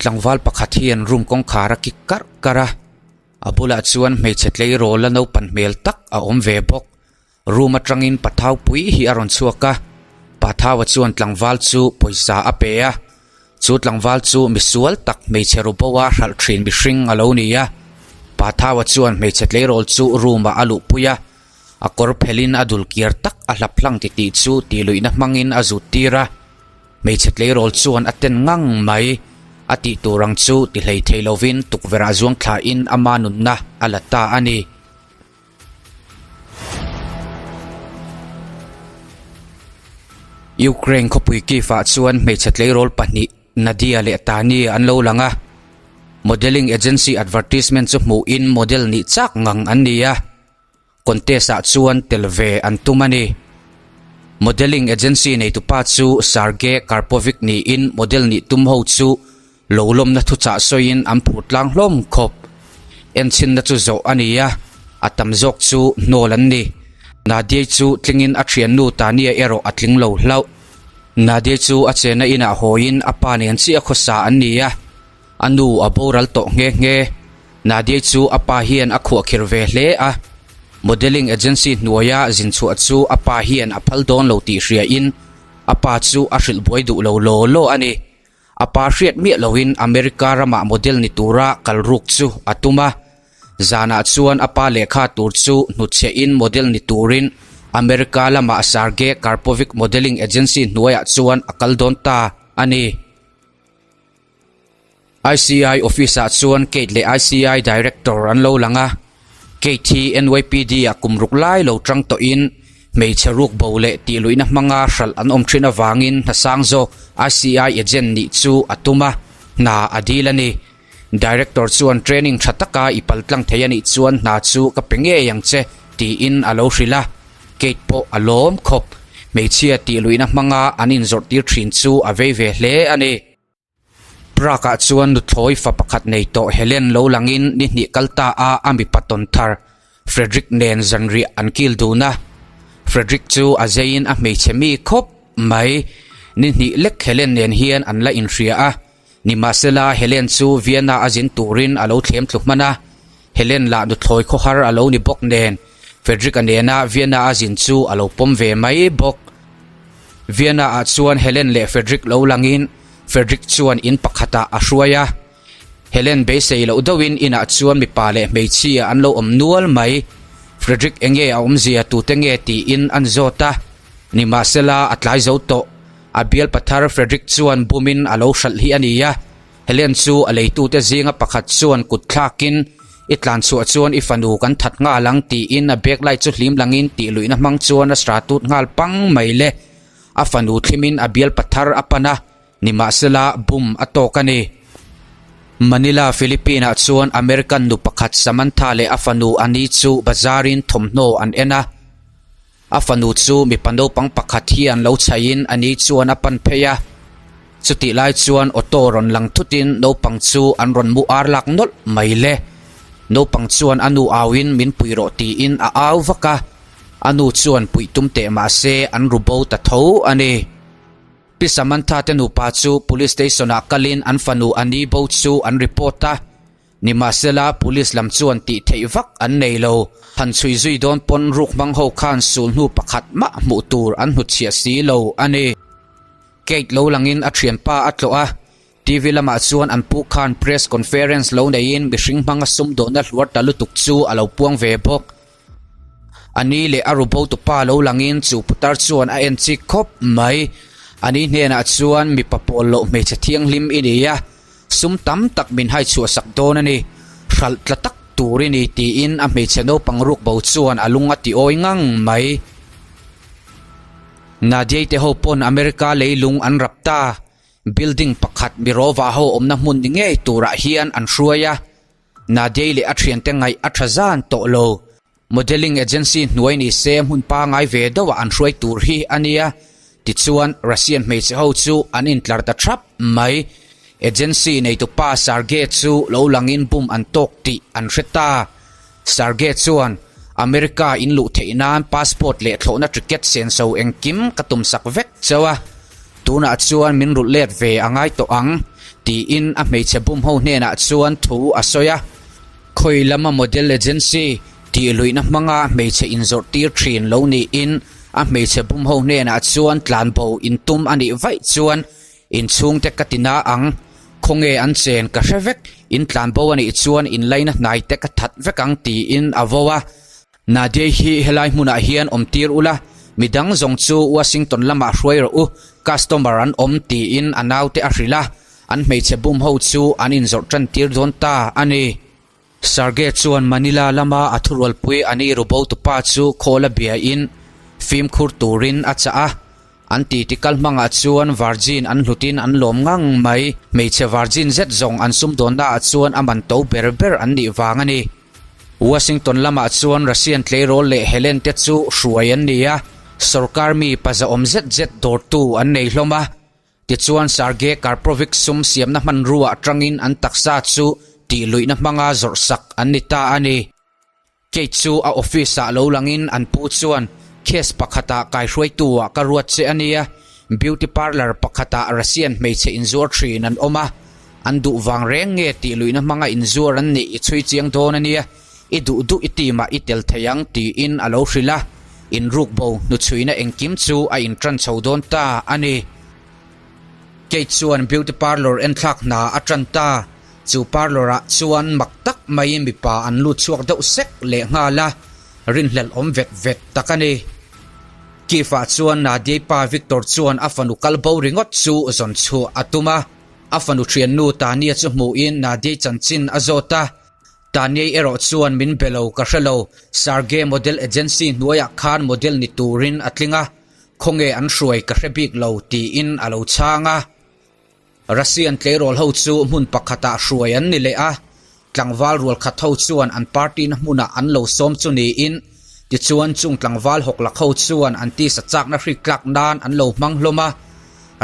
Tlangval pakhat hian room kawngkhar a kik karh karh a, a bulah chuan hmeichhe tleirawl la naupan hmel tak a awm ve bawk. Room atangin pathau pui hi a rawn chhuak a, pathau-a chuan tlangval chu pawisa a pe a, chu tlangval chu misual tak hmeichhe ru bo a hralh thin mihring a lo ni a. Pathau-a chuan hmeichhe tleirawl chu room-ah a luhpui a, a kawr phelhin a dul kiar tak a hlap hlang titih chu tihluihna hmangin a zut tir a. Hmeichhe tleirawl chuan a ten ngang mai. A tih tur ang chu ti hlei thei lovin tukverh ah zuang thlain ama nunna a la ta a ni. Ukraine khawpui Kyiv ah chuan hmeichhe tleirawl pahnih Nadia leh Tania an lo lang a. Modelling agency advertisement chu hmuhin model nih chak ngang an ni a. Contest ah chuan tel ve an tum a ni. Modelling agency neitupa chu Sergey Karpovik niin model nih tum ho chu lo lawmna thuchah sawiin an phur tlang hlawm khawp. Enchinna chu zawh a ni a, a tam zawk chu hnawl an ni. Nadia chu tlingin a thiannu Tania erawh a tling lo hlauh. Nadia chu a chena inah hawiin a pa nen chiah khawsa an ni a. A nu a boral tawh nghe nghe. Nadia chu a pa hian a khuahkhir ve hle a, modelling agency hnuaia zin chhuah chu a pa hian a phal dawn lo tih hriain a pa chu a hrilh buai duh lo law law a ni. A pa hriat miah loin America ramah model ni tura kal ruk chu a tum a. Zanah chuan a pa lehkha tur chu hnutchhiahin model ni turin America lamah Sergey Karpovik Modelling Agency hnuaiah chuan a kal dawn ta a ni. ICI office ah chuan Kate leh ICI director an lo lang a, Kate hi NYPD ah kum ruk lai lo tang tawhin hmeichhe ruk bo leh tih luihna hmanga hralh an awm thin avangin hna sang zawk ICI agent nih chu a tum a, hna a dil a ni. Director chuan training tha taka i pal tlang thei a nih chuan hna chu ka pe ngei ang che tiin a lo hrilh a, Kate pawh a lawm khawp. Hmeichhia tih luihna hmanga an inzawrh tir thin chu a vei ve hle a ni. Prague-ah chuan nuthlawi fa pakhat nei tawh Helen lo langin ni hnih kal ta a a mipa tawn thar Frederick nen zanriah an kil dun a. Frederick chu a zeiin a hmeichhe mi khawp mai. Ni hnih lek Helen nen hian an la inhria a. Nimahsela Helen chu Vienna a zin turin a lo thlem thlu hman a. Helen lah nuthlawi khawhar a lo ni bawk nen Frederick-a nena Vienna a zin chu a lo pawm ve mai bawk. Vienna-ah chuan Helen leh Frederick lo langin Frederick chuan in pakhatah a hruai a. Helen beisei loh deuhin inah chuan mipa leh hmeichhia an lo awm nual mai. Frederick enge a awmzia tute nge tiin an zawt a. Nimahsela a tlai zo tawh. A bial pathar Frederick chuan bumin a lo hralh hi a ni a. Helen chu a leitute zinga pakhat chuan kut thlakin, I tlan chhuah chuan i fanu kan that nghal ang tiin a bag lai chu hlim langin tih luihna hmang chuan a sra tut nghal pang mai le. A fanu thlimin a bial pathar a pan a, nimahsela bum a tawk a ni. Manila, Philippine-ah chuan American nu pakhat Samantha leh a fanu Annie chu bazarin thawmhnaw an en a. A fanu chu mipa naupang pakhat hian lo chhaihin a ni chuan a pan phei a. Chutih lai chuan auto rawn lang thutin naupang chu an rawn mu ar lak nawlh mai le. Naupang chuan a nu auin min pui rawh tiin a au vak a. A nu chuan puih tum teh mah se an ru bo ta tho a ni. Pi Samantha te nupa chu police station ah kalin an fanu a ni bo chu an report a. Nimahsela, Police lam chuan tih theih vak an nei lo. Han chhui zui dawn pawn ruk hmang ho khan sul hnu pakhat mah hmuh tur an hnutchhiah si lo a ni. Kate lo langin a thianpa a tlawh a, TV lamah chuan an pu khan press conference lo neiin mihring hmanga sumdawnna hluar ta lutuk chu a lo puang ve bawk. A ni leh a rubotupa lo langin chu putar chuan a en chik khawp mai. A ni hnenah chuan mipa pawl loh hmeichhe thianghlim i ni a, sum tam tak min hai chhuahsak dawn a ni, hralh tla tak tur i ni tiin a hmeichhe naupang rukbo chuan a lung a ti awi ngang mai. Nadiei te ho pawn America leilung an rap ta, building pakhat mirawva ho awmna hmun ni ngei turah hian an hruai a. Nadiei leh a thiante ngaih a tha zan tawh lo. Modelling agency hnuai ni se hmun pangai ve deuhah an hruai tur hi a nia. Tichuan, Russian hmeichhe ho chu an intlar ta thap mai. Agency neitupa Sergei chu lo langin bum an tawk tih an hre ta. Sergei chuan, America in luh theih nan passport leh thlawhna ticket senso engkim ka tumsak vek chauh a. Tunah chuan min rulh let ve a ngai tawh ang. Tiin a hmeichhe bum ho hnenah chuan thu a sawi a. Khawi lama model agency tih luihna hmanga hmeichhe inzawrh tir thin lo niin a hmeichhe bum ho hnenah chuan tlanbo intum a nih vaih chuan inchhungte ka ti na ang. Khawnge an chen ka hre vek, in tlanbo a nih chuan inlaina hnaite ka that vek ang tiin a vo a. Nadia hi helai hmunah hian awm tir ula, midang zawng chu Washington lamah hruai rawh u, customer an awm tiin a naute a hrilh a, an hmeichhe bum ho chu an inzawrh tan tir dawn ta a ni. Sergei chuan Manila lama a thurualpui a ni rubotupa chu khawl a biain fimkhur turin a chah a, an titi kal hmangah chuan virgin an hlutin an lawm ngang mai, hmeichhe virgin zet zawng an sumdawnnaah chuan a man to ber ber an nih vang a ni. Washington lamah chuan Russian tleirawl leh Helen te chu hruai an ni a, sorkar mi pazaawm zet zet dawrtu an nei hlawm a. Tichuan Sergei Karpovich sum siamna hmanrua atangin an taksa chu tihluihna hmanga zawrhsak an ni ta a ni. Kate chu a office-ah lo langin an pu chuan case pakhatah kaihruaituah ka ruat che a nia, beauty parlour pakhatah Russian hmeichhe inzuar thin an awm a, An duh vang reng nge tih luihna hmanga inzuar an nih i chhui chiang dawn a nia, i duh duh i team ah i tel thei ang tiin a lo hrilh a, inruk bo hnuchhuina engkim chu a intan chho dawn ta a ni. Kate chuan beauty parlour enthlak hna a tan ta, chu parlour ah chuan mak tak maiin mipa an lut chhuak deuh sek leh nghal a, rinhlelh awm vet vet tak a ni. Keith-ah chuan Nadiei pa Victor chuan a fanu kal bo ringawt chu zawn chhuah a tum a. A fanu thiannu Tania chu hmuhin Nadiei chanchin a zawt a, Taniei erawh chuan min be lo ka hre lo, Sergei Model Agency hnuaiah khan model ni turin a tling a, khawnge an hruai ka hre bik lo tiin a lo chhang a. Russian tleirawl ho chu hmun pakhatah hruai an ni leh a, Tlangval rual khat ho chuan an party na hmunah an lo sawm chu niin, tichuan chung tlangval hawklak ho chuan an tisa chakna hrik tlak nan an lo hmang hlawm a,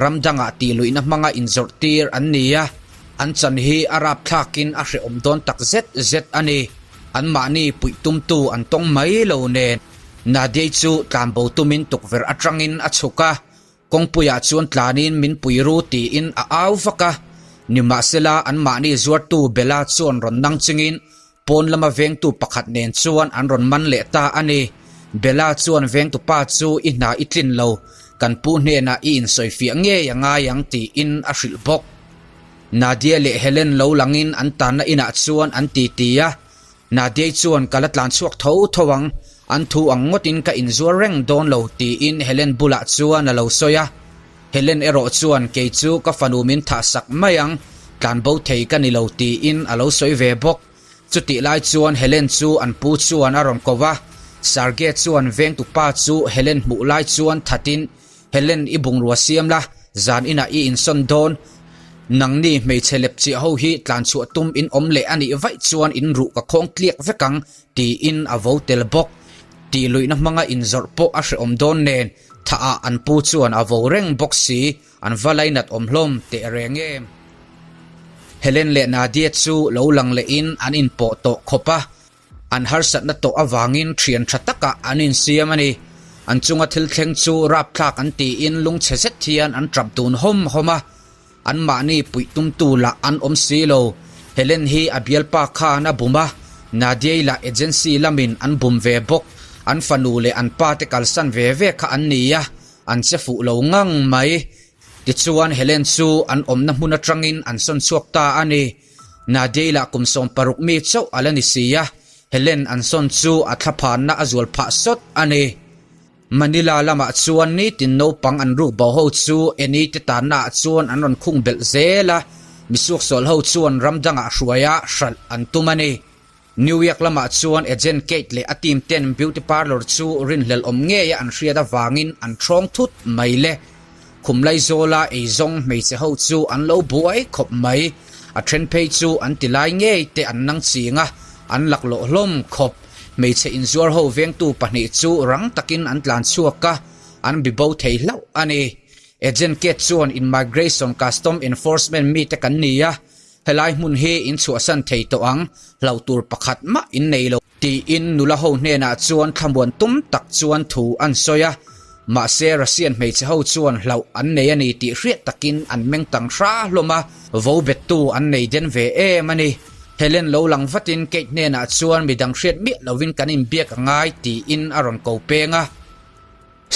ram dangah tih luihna hmanga inzawrh tir an ni a, an chan hi a rapthlakin a hrehawm dawn tak zet zet a ni. Anmahni puih tumtu an tawng mai lo nen, Nadiei chu tlanbo tumin tukverh atangin a chhuk a, Kawngpuiah chuan tlanin min pui ru tiin a au vak a, nimahsela anmahni zuartu Bella chuan rawn nang chungin pawn lama vengtu pakhat nen chuan an rawn man leh ta a ni. Bella chuan vengtupa chu i hna i tlin lo, kan pu hnenah i insawifiah ngei a ngai ang tiin a hrilh bawk. Nadia leh Helen lo langin an tanna inah chuan an titi a, Nadiei chuan ka la tlan chhuak tho tho ang, an thu ang ngawtin ka inzuar reng dawn lo tiin Helen bulah chuan a lo sawi a. Helen erawh chuan kei chu ka fanu min thah sak mai ang, tlan bo thei ka ni lo tiin a lo sawi ve bawk. Chutih lai chuan Helen chu an pu chuan a rawn ko va, Sergei chuan vengtupa chu Helen hmuh lai chuan thatin Helen i bungrua siam la, zan inah i insawn dawn. Nangni hmeichhe lepchiah ho hi tlan chhuah tum in awm leh a nih vaih chuan in ruh ka khawng tliak vek ang, tiin a vo tel bawk. Tih luihna hmanga inzawrh pawh a hrehawm dawn nen, thah ah an pu chuan a vo reng bawk si, an va lainat awm hlawm teh reng em. Helen leh Nadia chu lo lang lehin an inpawh tawh khawp a. An harsatna tawh avangin thian tha takah an insiam a ni. An chunga thil thleng chu rapthlak an tiin lungchhe zet hian an tap dun hawm hawm a. Anmahni puih tumtu lah an awm si lo. Helen hi a bialpa khan a bum a, Nadiei lah agency lamin an bum ve bawk. An fanu leh an pa te kalsan ve ve kha an ni a, an che fuh lo ngang mai. Tichuan Helen chu an awmna hmun atangin an sawn chhuak ta a ni. Nadiei lah kum 16 mi chauh a la ni si a, Helen an sawn chu a thlaphanna a zual phah sawt a ni. Manila lamah chuan nitin naupang an ruk bo ho chu Eni te tannaah chuan an rawn khung belh zel a, misuaksual ho chuan ram dangah hruaia hralh an tum a ni. New York lamah chuan agent Kate leh a team ten beauty parlour chu rinhlelh awm ngeia an hriat avangin an ṭhawng thut mai le. Khum Laizawla eizawng hmeichhe ho chu an lo buai khawp mai. A then phei chu an ti lai ngei te an nang ching a, an laklawh hlawm khawp. Hmeichhe inzuar ho vengtu pahnih chu rang takin an tlan chhuak a, an bibo thei hlauh a ni. Agent Kate chuan Immigration Custom Enforcement mite kan ni a, Helai hmun hi in chhuahsan thei tawh ang, hlauh tur pakhat mah in nei lo. Tiin nula ho hnenah chuan thlamuan tum tak chuan thu an sawi a. Mahse Russian hmeichhe ho chuan hlauh an nei a ni tih hriat takin an meng tang hra hlawm a, vo bettu an nei den ve em a ni. Helen lo lang vatin Kate hnenah chuan midang hriat miah lovin kan inbiak a ngai tiin a rawn ko peng a.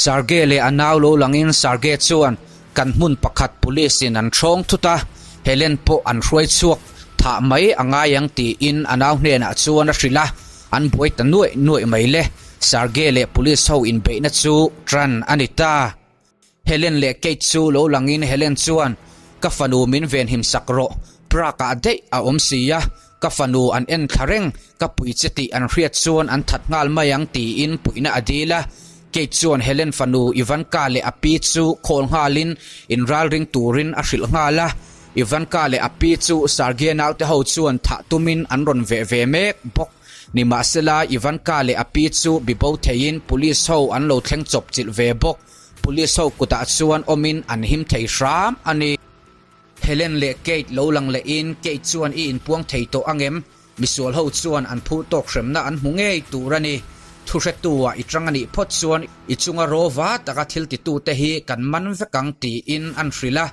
Sergei leh a nau lo langin Sergei chuan kan hmun pakhat police in an ṭhawng thut a, Helen pawh an hruai chhuak thah mai a ngai ang tiin a nau hnenah chuan a hrilh a, an buai ta nuaih nuaih mai le. Sergei leh police ho inbeihna chu ṭan a ni ta. Helen leh Kate chu lo langin Helen chuan, Ka fanu min venhim sak rawh, Prague ah daih a awm si a, ka fanu an en thla reng, ka pui che tih an hriat chuan an that nghal mai ang tiin puihna a dil a. Kate chuan Helen fanu Ivanka leh a pi chu call nghalin inralring turin a hrilh nghal a. Ivanka leh a pi chu Sergei naute ho chuan thah tumin an rawn veh ve mek bawk. Nimahsela, Ivanka leh a pi chu bibo theiin police ho an lo thleng chawp chilh ve bawk. Police ho kutah chuan awmin an him thei hram a ni. Helen leh Kate lo lang lehin Kate chuan i inpuang thei tawh angem? Misual ho chuan an phur tawk hremna an hmu ngei tur a ni. Thuhretu-ah i tang a nih phawt chuan i chunga rawva taka thil titute hi kan man vek ang tiin an hrilh a.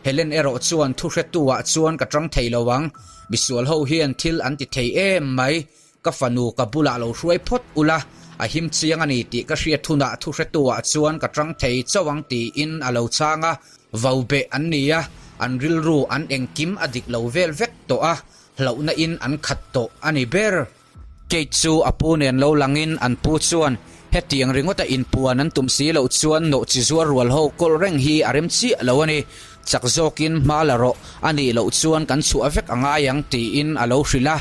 Helen erawh chuan thuhretu-ah chuan ka tang thei lo ang. Misual ho hian thil an ti thei em mai. Ka fanu ka bulah lo hruai phawt ula, a him chiang a ni tih ka hriat hunah thuhretu-ah chuan ka tang thei chauh ang tiin a lo chhang a. Vau beh an ni a, an rilru an engkim a dik lo vel vek tawh a, hlauhna in an khat tawh a ni ber. Kate chu a pu nen lo langin an pu chuan hetiang ringawta inpuan an tum si loh chuan nawhchi zuar rual ho kawlh reng hi a rem chiah lo a ni. Chak zawkin hma la rawh, a nih loh chuan kan chhuah vek a ngai ang tiin a lo hrilh a.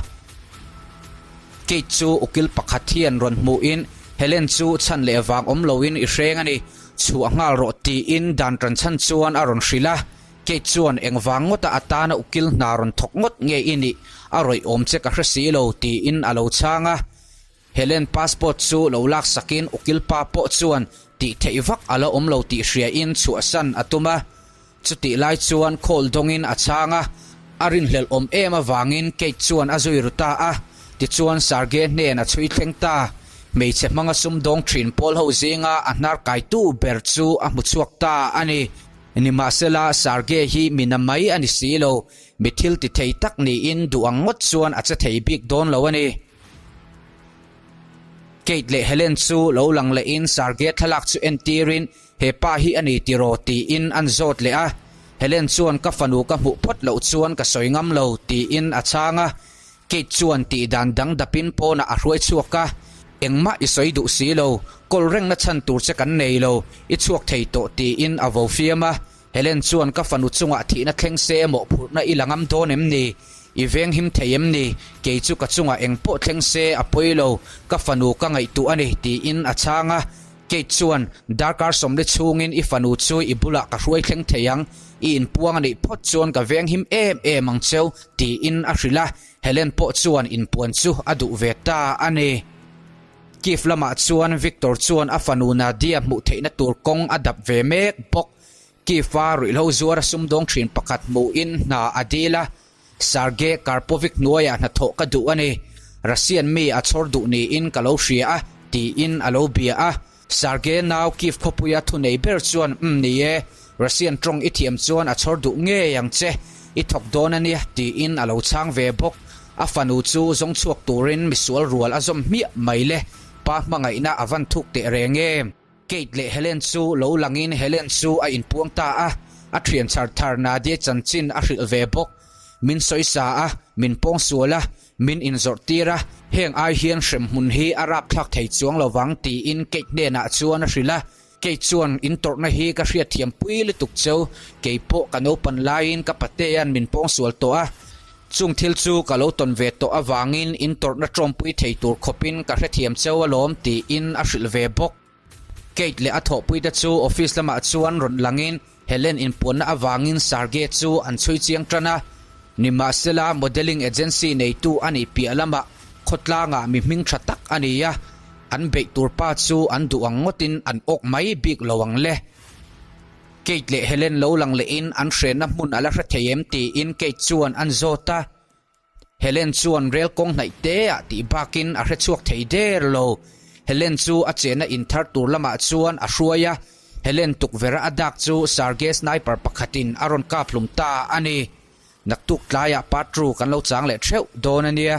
Kate chu ukil pakhat hian rawn hmuhin Helen chu chhan leh vang awm loin i hreng a ni, chhuah nghal rawh tiin dan tan chhan chuan a rawn hrilh a. Kate chuan engvang ngawta atana ukil hna rawn thawk ngawt nge i nih, a rawih awm che ka hre si lo tiin a lo chhang a. Helen passport chu lo lak sakin ukil pa pawh chuan tih theih vak a la awm lo tih hriain chhuahsan a tum a. Chutih lai chuan call dawngin a chhang a, a rinhlelh awm em avangin Kate chuan a zui ru ta a, tichuan Sergei hnen a chhui thleng ta. Hmeichhe hmanga sumdawng thin pawl ho zinga a hnar kaitu ber chu a hmu chhuak ta a ni. Nimahsela, Sergei hi mi na mai a ni si lo, mi thil ti thei tak niin duh ang ngawt chuan a che thei bik dawn lo a ni. Kate leh Helen chu lo lang lehin Sergei thlalak chu entirin He pa hi a ni tiraw? tiin an zawt leh a. Helen chuan ka fanu ka hmuh phawt loh chuan ka sawi ngam lo tiin a chhang a. Kate chuan tih dan dang dapin pawnah a hruai chhuak a, Engmah i sawi duh si lo, kawl rengna chhan tur che kan nei lo, i chhuak thei tawh tiin a vo fiam a. Helen chuan ka fanu chungah thihna thleng se mawhphurhna i la ngam dawn em ni? I veng him thei em ni? Kei chu ka chungah engpawh thleng se a pawi lo, ka fanu ka ngaihtuah a ni tiin a chhang a. Kate chuan, Darkar sawmli chhungin i fanu chu i bulah ka hruai thleng thei ang, i inpuang a nih phawt chuan ka veng him em em ang cheu, tiin a hrilh a, Helen pawh chuan inpuan chu a duh ve ta a ni. Kiev lamah chuan Victor chuan a fanu Nadia hmuh theihna tur kawng a dap ve mek bawk. Kiev-a ruihhlo zuara sumdawng thin pakhat hmuhin hna a dil a, Sergei Karpovich hnuaiah hnathawh ka duh a ni. Russian mi a chhawr duh niin ka lo hria a, tiin a lo bia a. Sergei nau Kyiv khawpuia thunei ber chuan, Umm ni e, Russian tawng i thiam chuan a chhawr duh ngei ang che, i thawk dawn a nia, tiin a lo chhang ve bawk. A fanu chu zawng chhuak turin misual rual a zawm hmiah mai le, pa hmangaihna a van thuk teh reng em? Kate leh Helen chu lo langin Helen chu a inpuang ta a, a thian chhar thar Nadia chanchin a hrilh ve bawk. Min sawisa a, min pawng sual a, min inzawrh tir a, heng ai hian hremhmun hi a rapthlak thei chuang lo vang tiin Kate hnenah chuan a hrilh a. Kate chuan intawrhna hi ka hriatthiam pui lutuk cheu, kei pawh ka naupan laiin ka patea'n min pawng sual tawh a, chung thil chu ka lo tawn ve tawh avangin intawrhna tawmpui thei tur khawpin ka hrethiam cheu alawm tiin a hrilh ve bawk. Kate leh a thawhpuite chu office lamah chuan rawn langin Helen inpuanna avangin Sergei chu an chhui chiang tan a. Nimahsela modelling agency neitu a nih piah lamah khawtlangah mi hming tha tak a ni a, an beih tur pa chu an duh ang ngawtin an awk mai bik lo ang le. Kate leh Helen lo lang lehin an hrenna hmun a la hre thei em tiin Kate chuan an zawt a. Helen chuan rel kawng hnaih te ah tih bakin a hre chhuak thei der lo. Helen chu a chenna in thar tur lamah chuan a hruai a. Helen tukverh a dak chu Sergei sniper pakhatin a rawn kap hlum ta a ni. Naktuk tlaiah part two kan lo chang leh theuh dawn a nia.